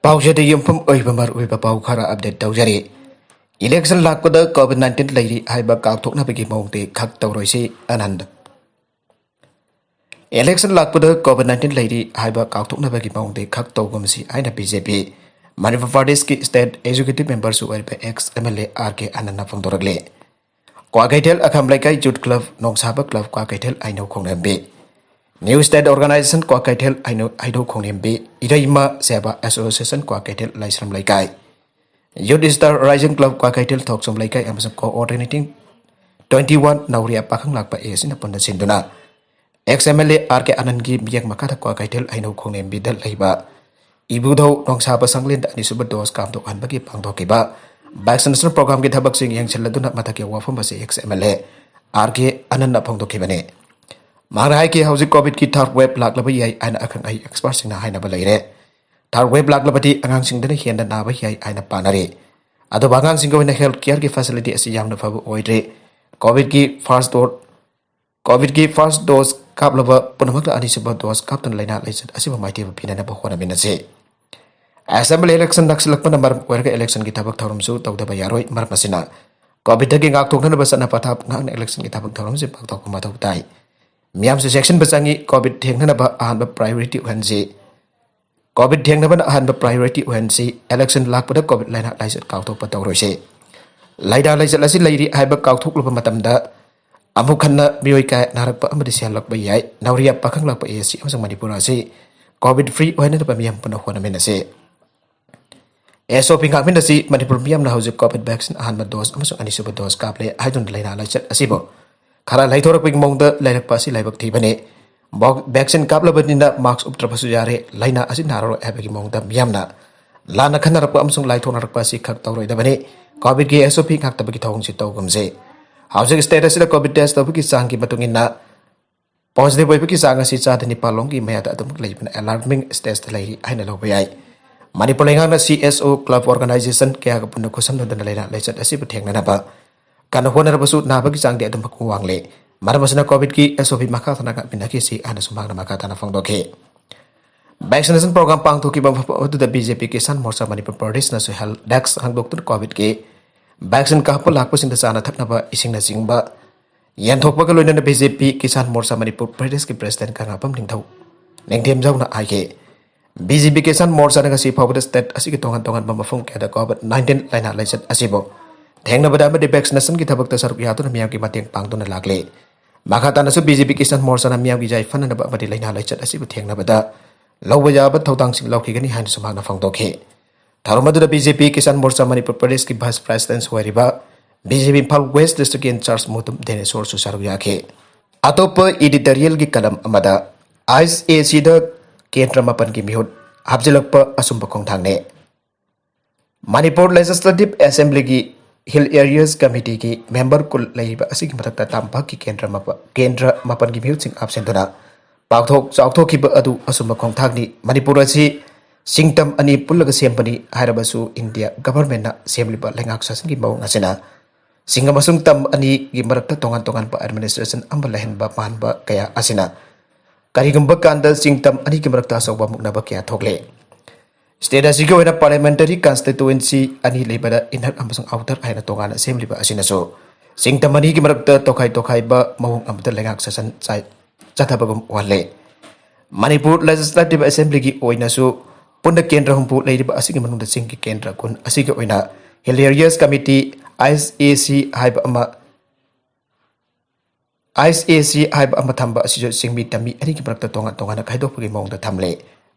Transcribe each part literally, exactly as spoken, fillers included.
ꯄꯥꯎꯁꯤꯗ ꯌꯨꯝꯐꯝ ꯑꯣꯏꯕ ꯃꯔꯨꯑꯣꯏꯕ ꯄꯥꯎ ꯈꯔ ꯑꯞꯗꯦꯠ ꯇꯧꯖꯔꯤ꯫ ꯏꯂꯦꯛꯁꯟ ꯂꯥꯛꯄꯗ ꯀꯣꯚꯤꯗ ꯅꯥꯏꯟꯇꯤꯟ ꯂꯩꯔꯤ ꯍꯥꯏꯕ ꯀꯥꯎꯊꯣꯛꯅꯕꯒꯤ ꯃꯑꯣꯡꯗꯤ ꯈꯛ ꯇꯧꯔꯣꯏꯁꯤ, ꯑꯅꯟꯗ꯫ ꯏꯂꯦꯛꯁꯟ ꯂꯥꯛꯄꯗ ꯀꯣꯚꯤꯗ ꯅꯥꯏꯟꯇꯤꯟ ꯂꯩꯔꯤ ꯍꯥꯏꯕ ꯀꯥꯎꯊꯣꯛꯅꯕꯒꯤ ꯃꯑꯣꯡꯗꯤ ꯈꯛ ꯇꯧꯒꯨꯝꯁꯤ ꯍꯥꯏꯅ ꯕꯤ ꯖꯦ ꯄꯤ ꯃꯅꯤꯄꯨꯔ ꯄ꯭ꯔꯗꯦꯁꯀꯤ ꯁ꯭ꯇꯦꯠ ꯑꯦꯛꯖꯤꯀ꯭ꯌꯨꯇꯤꯚ ꯃꯦꯝꯕꯔꯁꯨ ꯑꯣꯏꯔꯤꯕ ex M L A R K ꯑꯅꯟꯅ ꯐꯣꯡꯗꯣꯔꯛꯂꯤ꯫ Kwakeithel Akham Leikai youth club, Nongsaba club Kwakeithel Ainou Khonglembi, new state organization Kwakeithel Ainou, Ainou Khonglembi, Ireima Seva association Kwakeithel Laishram Leikai, youth star rising club Kwakeithel Thokchom Leikai ꯑꯃꯁꯨꯡ ꯀꯣꯑꯣꯔꯗꯤꯅꯦꯇꯤꯡ ꯇ꯭ꯋꯦꯟꯇꯤ ꯋꯥꯟ ꯅꯧꯔꯤꯌꯥ ꯄꯥꯈꯪ ꯂꯥꯛꯄ ꯑꯦ ꯑꯦꯁ ꯁꯤꯅ ꯄꯨꯟꯅ ꯁꯤꯟꯗꯨꯅ ex M L A R K ꯑꯅꯟꯒꯤ ꯃꯤꯠꯌꯦꯡ ꯃꯈꯥꯗ ꯀ꯭ꯋꯥꯀꯩꯊꯦꯜ ꯑꯥꯏꯅꯧ ꯈꯣꯡꯂꯦꯝꯕꯤꯗ ꯂꯩꯕ ꯏꯕꯨꯙꯧ ꯅꯣꯡꯁꯥꯕ ꯁꯪꯂꯦꯟꯗ ꯑꯅꯤꯁꯨꯕ ꯗꯣꯁ ꯀꯥꯞꯊꯣꯛꯍꯟꯕꯒꯤ ꯄꯥꯡꯊꯣꯛꯈꯤꯕ ꯚꯦꯛꯁꯤꯅꯦꯁꯟ ꯄ꯭ꯔꯣꯒ꯭ꯔꯥꯝꯒꯤ ꯊꯕꯛꯁꯤꯡ ꯌꯦꯡꯁꯤꯜꯂꯗꯨꯅ ꯃꯊꯛꯀꯤ ꯋꯥꯐꯝ ꯑꯁꯤ ex M L A R K ꯑꯅꯟꯅ ꯐꯣꯡꯗꯣꯛꯈꯤꯕꯅꯤ꯫ ꯃꯍꯥꯛꯅ ꯍꯥꯏꯈꯤ, ꯍꯧꯖꯤꯛ ꯀꯣꯚꯤꯗꯀꯤ ꯊꯥꯔꯗ ꯋꯦꯕ ꯂꯥꯛꯂꯕ ꯌꯥꯏ ꯍꯥꯏꯅ ꯑꯈꯪ ꯑꯍꯩ ꯑꯦꯛꯁꯄꯔꯠꯁꯤꯡꯅ ꯍꯥꯏꯅꯕ ꯂꯩꯔꯦ꯫ ꯊꯥꯔꯗ ꯋꯦꯕ ꯂꯥꯛꯂꯕꯗꯤ ꯑꯉꯥꯡꯁꯤꯡꯗꯅ ꯍꯦꯟꯅ ꯅꯥꯕ ꯌꯥꯏ ꯍꯥꯏꯅ ꯄꯥꯅꯔꯤ꯫ ꯑꯗꯨꯕꯨ ꯑꯉꯥꯡꯁꯤꯡꯒꯤ ꯑꯣꯏꯅ ꯍꯦꯜꯊ ꯀꯤꯌꯔꯒꯤ ꯐꯦꯁꯤꯂꯤꯇꯤ ꯑꯁꯤ ꯌꯥꯝꯅ ꯐꯕ ꯑꯣꯏꯗ꯭ꯔꯤ꯫ ꯀꯣꯚꯤꯗꯀꯤ ꯐꯥꯔꯁ ꯗꯣ-, ꯀꯣꯚꯤꯗꯀꯤ ꯐꯥꯔꯁ ꯗꯣꯁ ꯀꯥꯞꯂꯕ ꯄꯨꯝꯅꯃꯛꯅ ꯑꯅꯤꯁꯨꯕ ꯗꯣꯁ ꯀꯥꯞꯇꯨꯅ ꯂꯥꯏꯅꯥ ꯂꯥꯏꯆꯠ ꯑꯁꯤꯕꯨ ꯃꯥꯏꯊꯤꯕ ꯄꯤꯅꯅꯕ ꯍꯣꯠꯅꯃꯤꯟꯅꯁꯤ꯫ ꯑꯦꯁꯦꯝꯕ꯭ꯂꯤ ꯏꯂꯦꯛꯁꯟ ꯅꯛꯁꯤꯜꯂꯛꯄꯅ ꯃꯔꯝ ꯑꯣꯏꯔꯒ ꯏꯂꯦꯛꯁꯟꯒꯤ ꯊꯕꯛ ꯊꯧꯔꯝꯁꯨ ꯇꯧꯗꯕ ꯌꯥꯔꯣꯏ꯫ ꯃꯔꯝ ꯑꯁꯤꯅ ꯀꯣꯚꯤꯗꯇꯒꯤ ꯉꯥꯛꯊꯣꯛꯅꯅꯕ ꯆꯠꯅ ꯄꯊꯥꯞ ꯉꯥꯛꯅ ꯏꯂꯦꯛꯁꯟꯒꯤ ꯊꯕꯛ ꯊꯧꯔꯝꯁꯤ ꯄꯥꯡꯊꯣꯛꯄ ꯃꯊꯧ ꯇꯥꯏ꯫ ꯃꯤꯌꯥꯝꯁꯨ ꯆꯦꯛꯁꯤꯟꯕ ꯆꯪꯏ꯫ ꯀꯣꯚꯤꯗ ꯊꯦꯡꯅꯅꯕ ꯑꯍꯥꯟꯕ ꯄ꯭ꯔꯥꯏꯌꯣꯔꯤꯇꯤ ꯑꯣꯏꯍꯟꯁꯤ꯫ ꯀꯣꯚꯤꯗ ꯊꯦꯡꯅꯕꯅ ꯑꯍꯥꯟꯕ ꯄ꯭ꯔꯥꯏꯌꯣꯔꯤꯇꯤ ꯑꯣꯏꯍꯟꯁꯤ꯫ ꯏꯂꯦꯛꯁꯟ ꯂꯥꯛꯄꯗ ꯀꯣꯚꯤꯗ ꯂꯥꯏꯅꯥ ꯂꯥꯏꯆꯠ ꯀꯥꯎꯊꯣꯛꯄ ꯇꯧꯔꯣꯏꯁꯤ꯫ ꯂꯥꯏꯅꯥ ꯂꯥꯏꯆꯠ ꯑꯁꯤ ꯂꯩꯔꯤ ꯍꯥꯏꯕ ꯀꯥꯎꯊꯣꯛꯂꯨꯕ ꯃꯇꯝꯗ ꯑꯃꯨꯛ ꯍꯟꯅ ꯃꯤꯑꯣꯏ ꯀꯌꯥ ꯅꯥꯔꯛꯄ ꯑꯃꯗꯤ ꯁꯤꯍꯜꯂꯛꯄ ꯌꯥꯏ꯫ ꯅꯧꯔꯤꯌꯥ ꯄꯥꯈꯪ ꯂꯥꯛꯄ ꯑꯦ ꯑꯦꯁ ꯁꯤ ꯑꯃꯁꯨꯡ ꯃꯅꯤꯄꯨꯔ ꯑꯁꯤ ꯀꯣꯚꯤꯗ ꯐ꯭ꯔꯤ ꯑꯣꯏꯍꯟꯅꯕ ꯃꯤꯌꯥꯝ ꯄꯨꯟꯅ ꯍꯣꯠꯅꯃꯤꯟꯅꯁꯤ꯫ ꯑꯦꯁ ꯑꯣ ꯄꯤ ꯉꯥꯛꯃꯤꯟꯅꯁꯤ꯫ ꯃꯅꯤꯄꯨꯔ ꯃꯤꯌꯥꯝꯅ ꯍꯧꯖꯤꯛ ꯀꯣꯚꯤꯗ ꯚꯦꯛꯁꯤꯟ ꯑꯍꯥꯟꯕ ꯗꯣꯁ ꯑꯃꯁꯨꯡ ꯑꯅꯤꯁꯨꯕ ꯗꯣꯁ ꯀꯥꯞꯂꯦ ꯍꯥꯏꯗꯨꯅ ꯂꯥꯏꯅꯥ ꯂꯥꯏꯆꯠ ꯑꯁꯤꯕꯨ ꯈꯔ ꯂꯩꯊꯣꯔꯛꯄꯒꯤ ꯃꯑꯣꯡꯗ ꯂꯩꯔꯛꯄ ꯑꯁꯤ ꯂꯥꯏꯕꯛ ꯊꯤꯕꯅꯤ꯫ ꯚꯣ-, ꯚꯦꯛꯁꯤꯟ ꯀꯥꯞꯂꯕꯅꯤꯅ ꯃꯥꯁꯛ ꯎꯞꯇ꯭ꯔꯕꯁꯨ ꯌꯥꯔꯦ, ꯂꯥꯏꯅꯥ ꯑꯁꯤ ꯅꯥꯔꯔꯣꯏ ꯍꯥꯏꯕꯒꯤ ꯃꯑꯣꯡꯗ ꯃꯤꯌꯥꯝꯅ ꯂꯥꯟꯅ ꯈꯟꯅꯔꯛꯄ ꯑꯃꯁꯨꯡ ꯂꯥꯏꯊꯣꯛꯅꯔꯛꯄ ꯑꯁꯤ ꯈꯛ ꯇꯧꯔꯣꯏꯗꯕꯅꯤ꯫ ꯀꯣꯚꯤꯗꯀꯤ ꯑꯦꯁ ꯑꯣ ꯄꯤ ꯉꯥꯛꯇꯕꯒꯤ ꯊꯧꯑꯣꯡꯁꯤ ꯇꯧꯒꯨꯝꯁꯤ꯫ ꯍꯧꯖꯤꯛ ꯁ꯭ꯇꯦꯠ ꯑꯁꯤꯗ ꯀꯣꯚꯤꯗ ꯇꯦꯁ ꯇꯧꯕꯒꯤ ꯆꯥꯡꯒꯤ ꯃꯇꯨꯡ ꯏꯟꯅ ꯄꯣꯖꯤꯇꯤꯚ ꯑꯣꯏꯕꯒꯤ ꯆꯥꯡ ꯑꯁꯤ ꯆꯥꯗ ꯅꯤꯄꯥꯜ ꯂꯣꯝꯒꯤ ꯃꯌꯥꯗ ꯑꯗꯨꯃꯛ ꯂꯩꯕꯅ ꯑꯦꯂꯥꯔꯃꯤꯡ ꯁ꯭ꯇꯦꯖꯇ ꯂꯩꯔꯤ ꯍꯥꯏꯅ ꯂꯧꯕ ꯌꯥꯏ꯫ ꯃꯅꯤꯄꯨꯔ ꯂꯩꯉꯥꯛꯅ ꯁꯤ ꯑꯦꯁ ꯑꯣ, ꯀ꯭ꯂꯕ, ꯑꯣꯔꯒꯅꯥꯏꯖꯦꯁꯟ ꯀꯌꯥꯒ ꯄꯨꯟꯅ ꯈꯨꯠꯁꯝꯅꯗꯨꯅ ꯂꯥꯏꯅꯥ ꯂꯥꯏꯆꯠ ꯑꯁꯤꯕꯨ ꯊꯦꯡꯅꯅꯕ ꯀꯟꯅ ꯍꯣꯠꯅꯔꯕꯁꯨ ꯅꯥꯕꯒꯤ ꯆꯥꯡꯗꯤ ꯑꯗꯨꯃꯛ ꯋꯥꯡꯂꯦ꯫ ꯃꯔꯝ ꯑꯁꯤꯅ ꯀꯣꯚꯤꯗꯀꯤ ꯑꯦꯁ ꯑꯣ ꯄꯤ ꯃꯈꯥ ꯇꯥꯅ ꯉꯥꯛꯃꯤꯟꯅꯈꯤꯁꯤ ꯍꯥꯏꯅꯁꯨ ꯃꯍꯥꯛꯅ ꯃꯈꯥ ꯇꯥꯅ ꯐꯣꯡꯗꯣꯛꯈꯤ꯫ Vaccination program ꯄꯥꯡꯊꯣꯛꯈꯤꯕ ꯃꯐꯝ ꯑꯗꯨꯗ B J P Kisan Morcha Manipur Pradeshꯅꯁꯨ help desk ꯍꯥꯡꯗꯣꯛꯇꯨꯅ COVID-ꯀꯤ vaccine ꯀꯥꯞꯄ ꯂꯥꯛꯄꯁꯤꯡꯗ ꯆꯥꯅ ꯊꯛꯅꯕ ꯏꯁꯤꯡꯅꯆꯤꯡꯕ ꯌꯦꯟꯊꯣꯛꯄꯒ ꯂꯣꯏꯅꯅ B J P Kisan Morcha Manipur Pradeshꯀꯤ President ꯀꯪꯂꯥꯄꯝ ꯅꯤꯡꯊꯧ ꯅꯤꯡꯊꯦꯝꯖꯧꯅ ꯍꯥꯏꯈꯤ꯫ B J P Kisan Morchana ꯉꯁꯤ ꯐꯥꯎꯕꯗ state ꯑꯁꯤꯒꯤ ꯇꯣꯉꯥꯟ ꯇꯣꯉꯥꯟꯕ ꯃꯐꯝ ꯀꯌꯥꯗ COVID nineteen ꯂꯥꯏꯅꯥ ꯂꯥꯏꯆꯠ ꯑꯁꯤꯕꯨ ꯊꯦꯡꯅꯕꯗ ꯑꯃꯗꯤ vaccination-ꯒꯤ ꯊꯕꯛꯇ ꯁꯔꯨꯛ ꯌꯥꯗꯨꯅ ꯃꯤꯌꯥꯝꯒꯤ ꯃꯇꯦꯡ ꯄꯥꯡꯗꯨꯅ ꯂꯥꯛꯂꯤ꯫ ꯃꯈꯥ ꯇꯥꯅꯁꯨ B J P Kisan Morchana ꯃꯤꯌꯥꯝꯒꯤ ꯌꯥꯏꯐꯅꯅꯕ ꯑꯃꯗꯤ ꯂꯥꯏꯅꯥ ꯂꯥꯏꯆꯠ ꯑꯁꯤꯕꯨ ꯊꯦꯡꯅꯕꯗ ꯂꯧꯕ ꯌꯥꯕ ꯊꯧꯗꯥꯡꯁꯤꯡ ꯂꯧꯈꯤꯒꯅꯤ ꯍꯥꯏꯅꯁꯨ ꯃꯍꯥꯛꯅ ꯐꯣꯡꯗꯣꯛꯈꯤ꯫ ꯊꯧꯔꯝ ꯑꯗꯨꯗ B J P Kisan Morcha Manipur Pradeshꯀꯤ Vice President ꯑꯣꯏꯔꯤꯕ B J P Imphal West District-ꯀꯤ in-charge Mutum ꯗꯦꯅꯦꯁꯣꯔꯁꯨ ꯁꯔꯨꯛ ꯌꯥꯈꯤ꯫ ꯑꯇꯣꯞꯄ editorial-ꯒꯤ column ꯑꯃꯗ ICAC-ꯗ ꯀꯦꯟꯗ꯭ꯔ ꯃꯥꯄꯟꯒꯤ ꯃꯤꯍꯨꯠ ꯍꯥꯞꯆꯤꯜꯂꯛꯄ ꯑꯆꯨꯝꯕ ꯈꯣꯡꯊꯥꯡꯅꯤ꯫ Manipur Legislative Assembly-ꯒꯤ Hill Areas Committee-ꯒꯤ member ꯀꯨꯟ ꯂꯩꯔꯤꯕ ꯑꯁꯤꯒꯤ ꯃꯊꯛꯇ ꯇꯝꯄꯥꯛꯀꯤ ꯀꯦꯟꯗ꯭ꯔ ꯃꯥꯄ-, ꯀꯦꯟꯗ꯭ꯔ ꯃꯥꯄꯟꯒꯤ ꯃꯤꯍꯨꯠꯁꯤꯡ ꯍꯥꯞꯆꯤꯟꯗꯨꯅ ꯄꯥꯛꯊꯣꯛ ꯆꯥꯎꯊꯣꯛꯈꯤꯕ ꯑꯗꯨ ꯑꯆꯨꯝꯕ ꯈꯣꯡꯊꯥꯡꯅꯤ꯫ ꯃꯅꯤꯄꯨꯔ ꯑꯁꯤ ꯆꯤꯡꯇꯝ ꯑꯅꯤ ꯄꯨꯜꯂꯒ ꯁꯦꯝꯕꯅꯤ ꯍꯥꯏꯔꯕꯁꯨ India government-ꯅ ꯁꯦꯝꯂꯤꯕ ꯂꯩꯉꯥꯛ ꯁꯥꯁꯟꯒꯤ ꯃꯑꯣꯡ ꯑꯁꯤꯅ ꯆꯤꯡ ꯑꯃꯁꯨꯡ ꯇꯝ ꯑꯅꯤꯒꯤ ꯃꯔꯛꯇ ꯇꯣꯉꯥꯟ ꯇꯣꯉꯥꯟꯕ administration ꯑꯃ ꯂꯩꯍꯟꯕ ꯃꯥꯟꯕ ꯀꯌꯥ ꯑꯁꯤꯅ ꯀꯔꯤꯒꯨꯝꯕ ꯀꯥꯟꯗ ꯆꯤꯡꯇꯝ ꯑꯅꯤꯒꯤ ꯃꯔꯛꯇ ꯑꯆꯧꯕ ꯃꯨꯛꯅꯕ ꯀꯌꯥ ꯊꯣꯛꯂꯦ꯫ State ꯑꯁꯤꯒꯤ ꯑꯣꯏꯅ parliamentary constituency ꯑꯅꯤ ꯂꯩꯕꯗ inner ꯑꯃꯁꯨꯡ outer ꯍꯥꯏꯅ ꯇꯣꯉꯥꯟꯅ ꯁꯦꯝꯂꯤꯕ ꯑꯁꯤꯅꯁꯨ ꯆꯤꯡꯇꯝ ꯑꯅꯤꯒꯤ ꯃꯔꯛꯇ ꯇꯣꯈꯥꯏ ꯇꯣꯈꯥꯏꯕ ꯃꯑꯣꯡ ꯑꯃꯗ ꯂꯩꯉꯥꯛ ꯁꯥꯁꯟ ꯆꯥꯏ-, ꯆꯠꯊꯕꯒꯨꯝ ꯎꯍꯜꯂꯦ꯫ ꯃꯅꯤꯄꯨꯔ Legislative Assembly-ꯒꯤ ꯑꯣꯏꯅꯁꯨ ꯄꯨꯟꯅ ꯀꯦꯟꯗ꯭ꯔ ꯍꯨꯝꯐꯨ ꯂꯩꯔꯤꯕ ꯑꯁꯤꯒꯤ ꯃꯅꯨꯡꯗ ꯆꯤꯡꯒꯤ ꯀꯦꯟꯗ꯭ꯔ ꯀꯨꯟ ꯑꯁꯤꯒꯤ ꯑꯣꯏꯅ Hill Areas Committee, ICAC ꯍꯥꯏꯕ ꯑꯃ, ICAC ꯍꯥꯏꯕ ꯑꯃ ꯊꯝꯕ ꯑꯁꯤꯁꯨ ꯆꯤꯡꯃꯤ ꯇꯝꯃꯤ ꯑꯅꯤꯒꯤ ꯃꯔꯛꯇ ꯇꯣꯉꯥꯟ ꯇꯣꯉꯥꯟꯅ ꯈꯥꯏꯗꯣꯛꯄꯒꯤ ꯃꯑꯣꯡꯗ ꯊꯝꯂꯦ꯫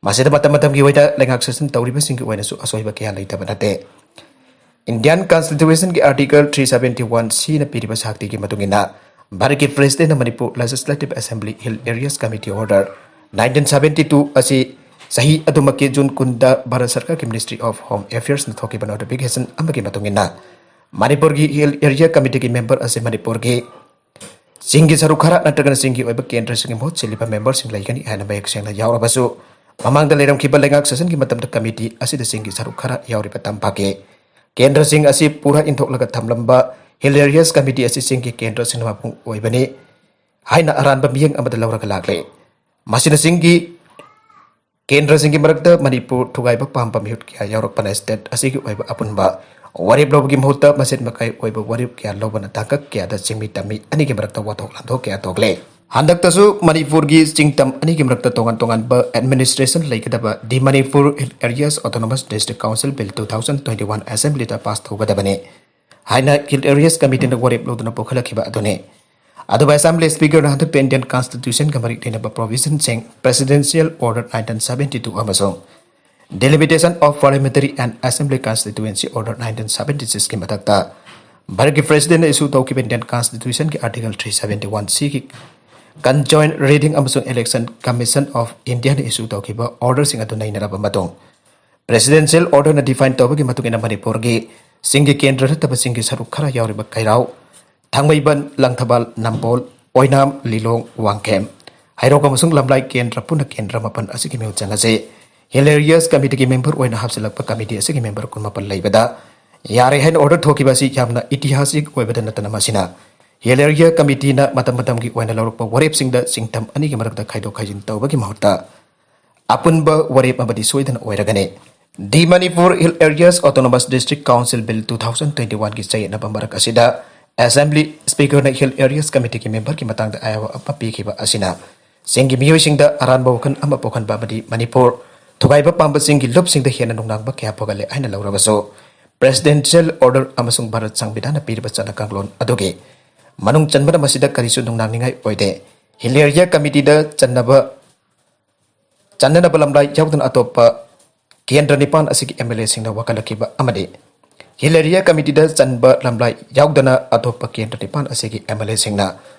ꯃꯁꯤꯗ ꯃꯇꯝ ꯃꯇꯝꯒꯤ ꯑꯣꯏꯅ ꯂꯩꯉꯥꯛ ꯁꯥꯁꯟ ꯇꯧꯔꯤꯕꯁꯤꯡꯒꯤ ꯑꯣꯏꯅꯁꯨ ꯑꯁꯣꯏꯕ ꯀꯌꯥ ꯂꯩꯇꯕ ꯅꯠꯇꯦ꯫ Indian Constitution-ꯒꯤ Article three seventy-one C-ꯅ ꯄꯤꯔꯤꯕ ꯁꯛꯇꯤꯒꯤ ꯃꯇꯨꯡ ꯏꯟꯅ ꯚꯥꯔꯠꯀꯤ President-ꯅ Manipur Legislative Assembly Hill Areas Committee Order nineteen seventy-two ꯑꯁꯤ ꯆꯍꯤ ꯑꯗꯨꯃꯛꯀꯤ ꯖꯨꯟ ꯀꯨꯟꯗ ꯚꯥꯔꯠ ꯁꯔꯀꯥꯔꯒꯤ Ministry of Home Affairs-ꯅ ꯊꯣꯛꯈꯤꯕ notification ꯑꯃꯒꯤ ꯃꯇꯨꯡ ꯏꯟꯅ ꯃꯅꯤꯄꯨꯔꯒꯤ Hill Area Committee-ꯒꯤ member ꯑꯁꯤ ꯃꯅꯤꯄꯨꯔꯒꯤ ꯆꯤꯡꯒꯤ ꯁꯔꯨꯛ ꯈꯔ ꯅꯠꯇ꯭ꯔꯒꯅ ꯆꯤꯡꯒꯤ ꯑꯣꯏꯕ ꯀꯦꯟꯗ꯭ꯔꯁꯤꯡꯒꯤ ꯃꯍꯨꯠ ꯁꯤꯜꯂꯤꯕ member-ꯁꯤꯡ ꯂꯩꯒꯅꯤ ꯍꯥꯏꯅ ꯃꯌꯦꯛ ꯁꯦꯡꯅ ꯌꯥꯎꯔꯕꯁꯨ, ꯃꯃꯥꯡꯗ ꯂꯩꯔꯝꯈꯤꯕ ꯂꯩꯉꯥꯛ ꯁꯥꯁꯟꯒꯤ ꯃꯇꯝꯗ committee ꯑꯁꯤꯗ ꯆꯤꯡꯒꯤ ꯁꯔꯨꯛ ꯈꯔ ꯌꯥꯎꯔꯤꯕ ꯇꯝꯄꯥꯛꯀꯤ ꯀꯦꯟꯗ꯭ꯔꯁꯤꯡ ꯑꯁꯤ ꯄꯨꯔꯥ ꯏꯟꯊꯣꯛꯂꯒ ꯊꯝꯂꯝꯕ Hill Areas Committee ꯑꯁꯤ ꯆꯤꯡꯒꯤ ꯀꯦꯟꯗ꯭ꯔꯁꯤꯡꯅ ꯃꯄꯨꯡ ꯑꯣꯏꯕꯅꯤ ꯍꯥꯏꯅ ꯑꯔꯥꯟꯕ ꯃꯤꯠꯌꯦꯡ ꯑꯃꯗ ꯂꯧꯔꯒ ꯂꯥꯛꯂꯦ꯫ ꯃꯁꯤꯅ ꯆꯤꯡꯒꯤ ꯀꯦꯟꯗ꯭ꯔꯁꯤꯡꯒꯤ ꯃꯔꯛꯇ ꯃꯅꯤꯄꯨꯔ ꯊꯨꯒꯥꯏꯕ ꯄꯥꯝꯕ ꯃꯤꯍꯨꯠ ꯀꯌꯥ ꯌꯥꯎꯔꯛꯄꯅ ꯁ꯭ꯇꯦꯠ ꯑꯁꯤꯒꯤ ꯑꯣꯏꯕ ꯑꯄꯨꯟꯕ ꯋꯥꯔꯦꯞ ꯂꯧꯕꯒꯤ ꯃꯍꯨꯠꯇ ꯃꯆꯦꯠ ꯃꯀꯥꯏ ꯑꯣꯏꯕ ꯋꯥꯔꯦꯞ ꯀꯌꯥ ꯂꯧꯕꯅ ꯇꯥꯡꯀꯛ ꯀꯌꯥꯗ ꯆꯤꯡꯃꯤ ꯇꯝꯃꯤ ꯑꯅꯤꯒꯤ ꯃꯔꯛꯇ ꯋꯥꯊꯣꯛ ꯂꯥꯟꯊꯣꯛ ꯀꯌꯥ ꯊꯣꯛꯂꯦ꯫ ꯍꯟꯗꯛꯇꯁꯨ ꯃꯅꯤꯄꯨꯔꯒꯤ ꯆꯤꯡꯇꯝ ꯑꯅꯤꯒꯤ ꯃꯔꯛꯇ ꯇꯣꯉꯥꯟ ꯇꯣꯉꯥꯟꯕ administration ꯂꯩꯒꯗꯕ The Manipur Hill Areas Autonomous District Council Bill two thousand twenty-one Assemblyꯗ pass ꯇꯧꯒꯗꯕꯅꯤ ꯍꯥꯏꯅ Hill Areas Committeeꯅ ꯋꯥꯔꯦꯞ ꯂꯧꯗꯨꯅ ꯄꯨꯈꯠꯂꯛꯈꯤꯕ ꯑꯗꯨꯅꯤ꯫ ꯑꯗꯨꯕꯨ Assembly Speakerꯅ ꯍꯟꯗꯛ Indian Constitutionꯒ ꯃꯔꯤ ꯂꯩꯅꯕ provisionꯁꯤꯡ, Presidential Order nineteen seventy-two ꯑꯃꯁꯨꯡ Delimitation of Parliamentary and Assembly Constituency Order nineteen seventy-sixꯀꯤ ꯃꯊꯛꯇ ꯚꯥꯔꯠꯀꯤ Presidentꯅ issue ꯇꯧꯈꯤꯕ Indian Constitutionꯒꯤ Article three seventy-one Cꯒꯤ Conjoint Reading ꯑꯃꯁꯨꯡ Election Commission of Indiaꯅ issue ꯇꯧꯈꯤꯕ orderꯁꯤꯡ ꯑꯗꯨ ꯅꯩꯅꯔꯕ ꯃꯇꯨꯡ, Presidential Orderꯅ define ꯇꯧꯕꯒꯤ ꯃꯇꯨꯡ ꯏꯟꯅ ꯃꯅꯤꯄꯨꯔꯒꯤ ꯆꯤꯡꯒꯤ ꯀꯦꯟꯗ꯭ꯔ ꯅꯠꯇꯕ ꯆꯤꯡꯒꯤ ꯁꯔꯨꯛ ꯈꯔ ꯌꯥꯎꯔꯤꯕ ꯀꯩꯔꯥꯎ, ꯊꯥꯡꯃꯩꯕꯟ, ꯂꯪꯊꯕꯥꯜ, ꯅꯝꯕꯣꯜ, ꯑꯣꯏꯅꯥꯝ, ꯂꯤꯂꯣꯡ, ꯋꯥꯡꯈꯦꯝ, ꯍꯩꯔꯣꯛ ꯑꯃꯁꯨꯡ ꯂꯝꯂꯥꯏ ꯀꯦꯟꯗ꯭ꯔ ꯄꯨꯟꯅ ꯀꯦꯟꯗ꯭ꯔ ꯃꯥꯄꯟ ꯑꯁꯤꯒꯤ ꯃꯤꯍꯨꯠ ꯆꯪꯉꯁꯤ Hill Areas Committeeꯒꯤ member ꯑꯣꯏꯅ ꯍꯥꯞꯆꯤꯜꯂꯛꯄ committee ꯑꯁꯤꯒꯤ member ꯀꯨꯟꯃꯥꯄꯟ ꯂꯩꯕꯗ ꯌꯥꯔꯦ ꯍꯥꯏꯅ order ꯊꯣꯛꯈꯤꯕ ꯑꯁꯤ ꯌꯥꯝꯅ ꯏꯇꯤꯍꯥꯁꯤꯛ ꯑꯣꯏꯕꯗ ꯅꯠꯇꯅ ꯃꯁꯤꯅ Hill Area Committeeꯅ ꯃꯇꯝ ꯃꯇꯝꯒꯤ ꯑꯣꯏꯅ ꯂꯧꯔꯛꯄ ꯋꯥꯔꯦꯞꯁꯤꯡꯗ ꯆꯤꯡꯇꯝ ꯑꯅꯤꯒꯤ ꯃꯔꯛꯇ ꯈꯥꯏꯗꯣꯛ ꯈꯥꯏꯖꯤꯟ ꯇꯧꯕꯒꯤ ꯃꯍꯨꯠꯇ ꯑꯄꯨꯟꯕ ꯋꯥꯔꯦꯞ ꯑꯃꯗꯤ ꯁꯣꯏꯗꯅ ꯑꯣꯏꯔꯒꯅꯤ꯫ The Manipur Hill Areas Autonomous District Council Bill two thousand twenty-oneꯒꯤ ꯆꯌꯦꯠꯅꯕ ꯃꯔꯛ ꯑꯁꯤꯗ Assembly Speakerꯅ Hill Areas Committeeꯒꯤ memberꯒꯤ ꯃꯇꯥꯡꯗ ꯑꯌꯥꯕ ꯑꯃ ꯄꯤꯈꯤꯕ ꯑꯁꯤꯅ ꯆꯤꯡꯒꯤ ꯃꯤꯑꯣꯏꯁꯤꯡꯗ ꯑꯔꯥꯟꯕ ꯋꯥꯈꯜ ꯑꯃ ꯄꯣꯛꯍꯟꯕ ꯑꯃꯗꯤ ꯃꯅꯤꯄꯨꯔ ꯊꯨꯒꯥꯏꯕ ꯄꯥꯝꯕꯁꯤꯡꯒꯤ ꯂꯨꯞꯁꯤꯡꯗ ꯍꯦꯟꯅ ꯅꯨꯡꯅꯥꯡꯕ ꯀꯌꯥ ꯄꯣꯛꯍꯜꯂꯦ ꯍꯥꯏꯅ ꯂꯧꯔꯕꯁꯨ, Presidential Order ꯑꯃꯁꯨꯡ ꯚꯥꯔꯠ ꯁꯪꯕꯤꯙꯥꯟꯅ ꯄꯤꯔꯤꯕ ꯆꯠꯅ ꯀꯥꯡꯂꯣꯟ ꯑꯗꯨꯒꯤ ꯃꯅꯨꯡ ꯆꯟꯕꯅ ꯃꯁꯤꯗ ꯀꯔꯤꯁꯨ ꯅꯨꯡꯅꯥꯡꯅꯤꯡꯉꯥꯏ ꯑꯣꯏꯗꯦ꯫ Hill Area Committeeꯗ ꯆꯟꯅꯕ ꯆꯟꯅꯅꯕ ꯂꯝꯂꯥꯏ ꯌꯥꯎꯗꯅ ꯑꯇꯣꯞꯄ ꯀꯦꯟꯗ꯭ꯔ ꯅꯤꯄꯥꯟ ꯑꯁꯤꯒꯤ MLAꯁꯤꯡꯅ ꯋꯥꯀꯠꯂꯛꯈꯤꯕ ꯑꯃꯗꯤ Hill Area Committeeꯗ ꯆꯟꯕ ꯂꯝꯂꯥꯏ ꯌꯥꯎꯗꯅ ꯑꯇꯣꯞꯄ ꯀꯦꯟꯗ꯭ꯔ ꯅꯤꯄꯥꯟ ꯑꯁꯤꯒꯤ MLAꯁꯤꯡꯅ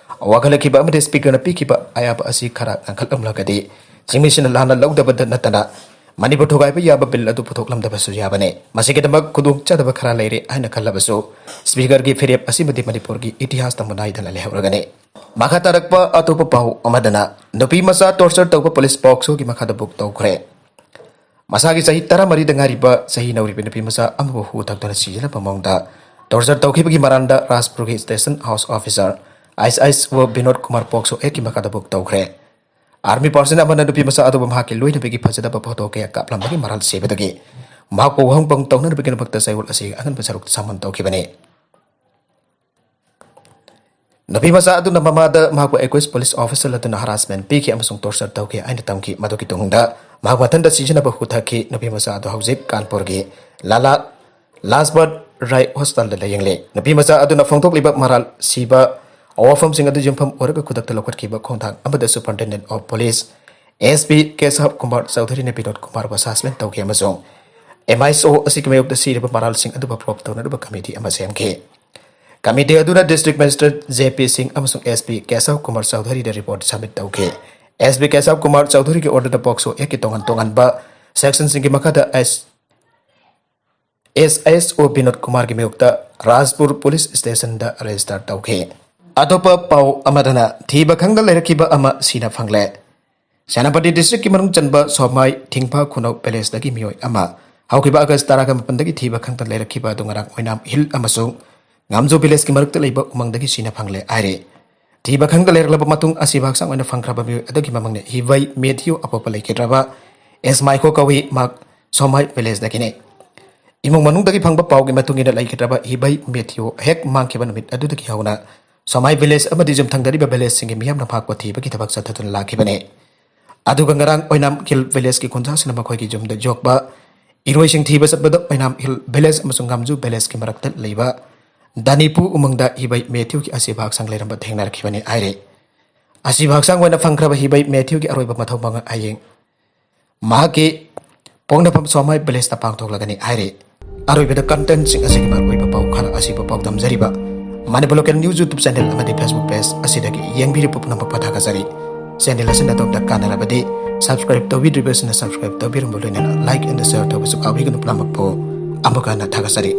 ꯋꯥꯀꯠꯂꯛꯈꯤꯕ ꯑꯃꯗꯤ Speakerꯅ ꯄꯤꯈꯤꯕ ꯑꯌꯥꯕ ꯑꯁꯤ ꯈꯔ ꯉꯟꯈꯠꯂꯝꯂꯒꯗꯤ ꯆꯤꯡꯃꯤꯁꯤꯡꯅ ꯂꯥꯟꯅ ꯂꯧꯗꯕꯗ ꯅꯠꯇꯅ ꯃꯅꯤꯄꯨꯔ ꯊꯨꯒꯥꯏꯕ ꯌꯥꯕ bill ꯑꯗꯨ ꯄꯨꯊꯣꯛꯂꯝꯗꯕꯁꯨ ꯌꯥꯕꯅꯤ꯫ ꯃꯁꯤꯒꯤꯗꯃꯛ ꯈꯨꯗꯣꯡꯆꯥꯗꯕ ꯈꯔ ꯂꯩꯔꯦ ꯍꯥꯏꯅ ꯈꯜꯂꯕꯁꯨ, Speakerꯒꯤ ꯐꯤꯔꯦꯞ ꯑꯁꯤꯃꯗꯤ ꯃꯅꯤꯄꯨꯔꯒꯤ ꯏꯇꯤꯍꯥꯁꯇ ꯃꯨꯅꯥꯏꯗꯅ ꯂꯩꯍꯧꯔꯒꯅꯤ꯫ ꯃꯈꯥ ꯇꯥꯔꯛꯄ ꯑꯇꯣꯞꯄ ꯄꯥꯎ ꯑꯃꯗꯅ, ꯅꯨꯄꯤ ꯃꯆꯥ torture ꯇꯧꯕ police POCSOꯒꯤ ꯃꯈꯥꯗ book ꯇꯧꯈ꯭ꯔꯦ꯫ ꯃꯁꯥꯒꯤ ꯆꯍꯤ ꯇꯔꯥꯃꯔꯤꯗ ꯉꯥꯏꯔꯤꯕ ꯆꯍꯤ ꯅꯧꯔꯤꯕ ꯅꯨꯄꯤ ꯃꯆꯥ ꯑꯃꯕꯨ ꯍꯨ ꯊꯛꯇꯨꯅ ꯁꯤꯖꯤꯜꯂꯝꯕ ꯃꯑꯣꯡꯗ torture ꯇꯧꯈꯤꯕꯒꯤ ꯃꯔꯥꯜꯗ ꯔꯥꯖꯄꯨꯔꯒꯤ Station House Officer ISISO Vinod Kumar POCSO Actꯀꯤ ꯃꯈꯥꯗ book ꯇꯧꯈ꯭ꯔꯦ꯫ Army personnel ꯑꯃꯅ ꯅꯨꯄꯤ ꯃꯆꯥ ꯑꯗꯨꯕꯨ ꯃꯍꯥꯛꯀꯤ ꯂꯣꯏꯅꯕꯤꯒꯤ ꯐꯖꯗꯕ ꯐꯣꯇꯣ ꯀꯌꯥ ꯀꯥꯞꯂꯝꯕꯒꯤ ꯃꯔꯥꯜ ꯁꯤꯕꯗꯒꯤ ꯃꯍꯥꯛꯄꯨ ꯋꯥꯍꯪ ꯄꯥꯎꯈꯨꯝ ꯇꯧꯅꯅꯕꯒꯤꯗꯃꯛꯇ ꯆꯌꯣꯜ ꯑꯁꯤꯒꯤ ꯑꯉꯟꯕ ꯁꯔꯨꯛꯇ ꯁꯃꯟ ꯇꯧꯈꯤꯕꯅꯤ꯫ ꯅꯨꯄꯤ ꯃꯆꯥ ꯑꯗꯨꯅ ꯃꯃꯥꯗ ꯃꯍꯥꯛꯄꯨ ꯑꯦꯀ꯭ꯌꯨꯁ ꯄꯨꯂꯤꯁ ꯑꯣꯐꯤꯁꯔ ꯑꯗꯨꯅ ꯍꯔꯥꯁꯃꯦꯟ ꯄꯤꯈꯤ ꯑꯃꯁꯨꯡ ꯇꯣꯔꯆꯔ ꯇꯧꯈꯤ ꯍꯥꯏꯅ ꯇꯝꯈꯤ꯫ ꯃꯗꯨꯒꯤ ꯇꯨꯡꯗ ꯃꯍꯥꯛ ꯃꯊꯟꯇ ꯁꯤꯖꯤꯟꯅꯕ ꯍꯨꯊꯈꯤ꯫ ꯅꯨꯄꯤ ꯃꯆꯥ ꯑꯗꯨ ꯍꯧꯖꯤꯛ ꯀꯥꯟꯄꯨꯔꯒꯤ ꯂꯥꯂꯥ ꯂꯥꯖꯄꯠ ꯔꯥꯏ ꯍꯣꯁꯄꯤꯇꯥꯜꯗ ꯂꯥꯌꯦꯡꯂꯤ꯫ ꯅꯨꯄꯤ ꯃꯆꯥ ꯑꯗꯨꯅ ꯐꯣꯡꯗꯣꯛꯂꯤꯕ ꯃꯔꯥꯜ ꯁꯤꯕ ꯋꯥꯐꯝꯁꯤꯡ ꯑꯗꯨ ꯌꯨꯝꯐꯝ ꯑꯣꯏꯔꯒ ꯈꯨꯗꯛꯇ ꯂꯧꯈꯠꯈꯤꯕ ꯈꯣꯡꯊꯥꯡ ꯑꯃꯗ Superintendent of Police, S P Keshab Kumar ꯆꯧꯙꯔꯤꯅ ꯕꯤꯅꯣꯗ ꯀꯨꯃꯥꯔꯕꯨ ꯁꯁꯄꯦꯟ ꯇꯧꯈꯤ ꯑꯃꯁꯨꯡ M I S O ꯑꯁꯤꯒꯤ ꯃꯥꯌꯣꯛꯇ ꯁꯤꯔꯤꯕ ꯃꯔꯥꯜꯁꯤꯡ ꯑꯗꯨꯕꯨ ꯄ꯭ꯔꯣꯕ ꯇꯧꯅꯅꯕ ꯀꯃꯤꯇꯤ ꯑꯃ ꯁꯦꯝꯈꯤ꯫ ꯀꯃꯤꯇꯤ ꯑꯗꯨꯅ ꯗꯤꯁꯇ꯭ꯔꯤꯛ ꯃꯦꯖꯤꯁꯇ꯭ꯔꯦꯠ J P ꯁꯤꯡ ꯑꯃꯁꯨꯡ S P ꯀꯦꯁꯕ ꯀꯨꯃꯥꯔ ꯆꯧꯙꯔꯤꯗ ꯔꯤꯄꯣꯔꯠ ꯁꯕꯃꯤꯠ ꯇꯧꯈꯤ꯫ S P ꯀꯦꯁꯕ ꯀꯨꯃꯥꯔ ꯆꯧꯙꯔꯤꯒꯤ ꯑꯣꯔꯗꯔꯗ ꯄꯣꯛꯁꯣ ꯑꯦꯛꯀꯤ ꯇꯣꯉꯥꯟ ꯇꯣꯉꯥꯟꯕ ꯁꯦꯛꯁꯟꯁꯤꯡꯒꯤ ꯃꯈꯥꯗ ꯑꯦꯁ S S O ꯕꯤꯅꯣꯗ ꯀꯨꯃꯥꯔꯒꯤ ꯃꯥꯌꯣꯛꯇ ꯔꯥꯖꯄꯨꯔ ꯄꯨꯂꯤꯁ ꯁ꯭ꯇꯦꯁꯟꯗ ꯔꯦꯖꯤꯁꯇꯔ ꯇꯧꯈꯤ꯫ ꯑꯇꯣꯞꯄ ꯄꯥꯎ ꯑꯃꯗꯅ ꯊꯤꯕ ꯈꯪꯗ ꯂꯩꯔꯛꯈꯤꯕ ꯑꯃ ꯁꯤꯅ ꯐꯪꯂꯦ꯫ ꯁꯦꯅꯥꯄꯇꯤ ꯗꯤꯁꯇ꯭ꯔꯤꯛꯀꯤ ꯃꯅꯨꯡ ꯆꯟꯕ ꯁꯣꯃꯥꯏ ꯊꯤꯡꯐ ꯈꯨꯅꯧ ꯚꯤꯂꯦꯖꯇꯒꯤ ꯃꯤꯑꯣꯏ ꯑꯃ ꯍꯧꯈꯤꯕ ꯑꯥꯒꯁ ꯇꯔꯥꯒ ꯃꯥꯄꯟꯗꯒꯤ ꯊꯤꯕ ꯈꯪꯗ ꯂꯩꯔꯛꯈꯤꯕ ꯑꯗꯨ ꯉꯔꯥꯡ ꯑꯣꯏꯅꯥꯝ ꯍꯤꯜ ꯑꯃꯁꯨꯡ ꯉꯥꯝꯖꯨ ꯚꯤꯂꯦꯖꯀꯤ ꯃꯔꯛꯇ ꯂꯩꯕ ꯎꯃꯪꯗꯒꯤ ꯁꯤꯅ ꯐꯪꯂꯦ ꯍꯥꯏꯔꯤ꯫ ꯊꯤꯕ ꯈꯪꯗ ꯂꯩꯔꯛꯂꯕ ꯃꯇꯨꯡ ꯑꯁꯤꯕ ꯍꯛꯆꯥꯡ ꯑꯣꯏꯅ ꯐꯪꯈ꯭ꯔꯕ ꯃꯤꯑꯣꯏ ꯑꯗꯨꯒꯤ ꯃꯃꯤꯡꯅ ꯍꯤꯕꯩ ꯃꯦꯊ꯭ꯌꯨ, ꯑꯄꯣꯛꯄ ꯂꯩꯈꯤꯗ꯭ꯔꯕ ꯑꯦꯁ ꯃꯥꯏꯈꯣ ꯀꯧꯏ, ꯃꯍꯥꯛ ꯁꯣꯃꯥꯏ ꯚꯤꯂꯦꯖꯇꯒꯤꯅꯤ꯫ ꯏꯃꯨꯡ ꯃꯅꯨꯡꯗꯒꯤ ꯐꯪꯕ ꯄꯥꯎꯒꯤ ꯃꯇꯨꯡ ꯏꯟꯅ ꯂꯩꯈꯤꯗ꯭ꯔꯕ ꯍꯤꯕꯩ ꯃꯦꯊ꯭ꯌꯨ ꯍꯦꯛ ꯃꯥꯡꯈꯤꯕ ꯅꯨꯃꯤꯠ ꯑꯗꯨꯗꯒꯤ ꯍꯧꯅ ꯁꯣꯃꯥꯏ ꯚꯤꯂꯦꯖ ꯑꯃꯗꯤ ꯌꯨꯝꯊꯪꯅꯔꯤꯕ ꯚꯤꯂꯦꯖꯁꯤꯡꯒꯤ ꯃꯤꯌꯥꯝꯅ ꯃꯍꯥꯛꯄꯨ ꯊꯤꯕꯒꯤ ꯊꯕꯛ ꯆꯠꯊꯗꯨꯅ ꯂꯥꯛꯈꯤꯕꯅꯤ꯫ ꯑꯗꯨꯒ ꯉꯔꯥꯡ ꯑꯣꯏꯅꯥꯝ ꯍꯤꯜ ꯚꯤꯂꯦꯖꯀꯤ ꯈꯨꯟꯖꯥꯁꯤꯡꯅ ꯃꯈꯣꯏꯒꯤ ꯌꯨꯝꯗ ꯌꯣꯛꯄ ꯏꯔꯣꯏꯁꯤꯡ ꯊꯤꯕ ꯆꯠꯄꯗ ꯑꯣꯏꯅꯥꯝ ꯍꯤꯜ ꯚꯤꯂꯦꯖ ꯑꯃꯁꯨꯡ ꯉꯥꯝꯖꯨ ꯚꯤꯂꯦꯖꯀꯤ ꯃꯔꯛꯇ ꯂꯩꯕ ꯗꯥꯅꯤꯄꯨ ꯎꯃꯪꯗ ꯍꯤꯕꯩ ꯃꯦꯊ꯭ꯌꯨꯒꯤ ꯑꯁꯤꯕ ꯍꯛꯆꯥꯡ ꯂꯩꯔꯝꯕ ꯊꯦꯡꯅꯔꯛꯈꯤꯕꯅꯤ ꯍꯥꯏꯔꯤ꯫ ꯑꯁꯤꯕ ꯍꯛꯆꯥꯡ ꯑꯣꯏꯅ ꯐꯪꯈ꯭ꯔꯕ ꯍꯤꯕꯩ ꯃꯦꯊ꯭ꯌꯨꯒꯤ ꯑꯔꯣꯏꯕ ꯃꯊꯧ ꯃꯉꯛ ꯍꯌꯦꯡ ꯃꯍꯥꯛꯀꯤ ꯄꯣꯛꯅꯐꯝ ꯁꯣꯃꯥꯏ ꯚꯤꯂꯦꯖꯇ ꯄꯥꯡꯊꯣꯛꯂꯒꯅꯤ ꯍꯥꯏꯔꯤ꯫ ꯑꯔꯣꯏꯕꯗ ꯀꯟꯇꯦꯟꯠꯁꯤꯡ ꯑꯁꯤꯒꯤ ꯃꯔꯨꯑꯣꯏꯕ ꯄꯥꯎ ꯈꯔ ꯑꯁꯤꯕꯨ ꯄꯥꯎꯗꯝꯖꯔꯤꯕ Manipur local news YouTube channel ꯑꯃꯗꯤ Facebook ꯄꯦꯖ ꯑꯁꯤꯗꯒꯤ ꯌꯦꯡꯕꯤꯔꯤꯕ ꯄꯨꯝꯅꯃꯛꯄꯨ ꯊꯥꯒꯠꯆꯔꯤ꯫ ꯆꯦꯅꯦꯜ ꯑꯁꯤꯅ ꯑꯗꯣꯝꯗ ꯀꯥꯟꯅꯔꯕꯗꯤ subscribe ꯇꯧꯕꯤꯗ꯭ꯔꯤꯕꯁꯤꯡꯅ subscribe ꯇꯧꯕꯤꯔꯝꯕ ꯂꯣꯏꯅꯅ like and share ꯇꯧꯕꯁꯨ ꯀꯥꯎꯕꯤꯒꯅꯨ꯫ ꯄꯨꯝꯅꯃꯛꯄꯨ ꯑꯃꯨꯛ ꯍꯟꯅ ꯊꯥꯒꯠꯆꯔꯤ꯫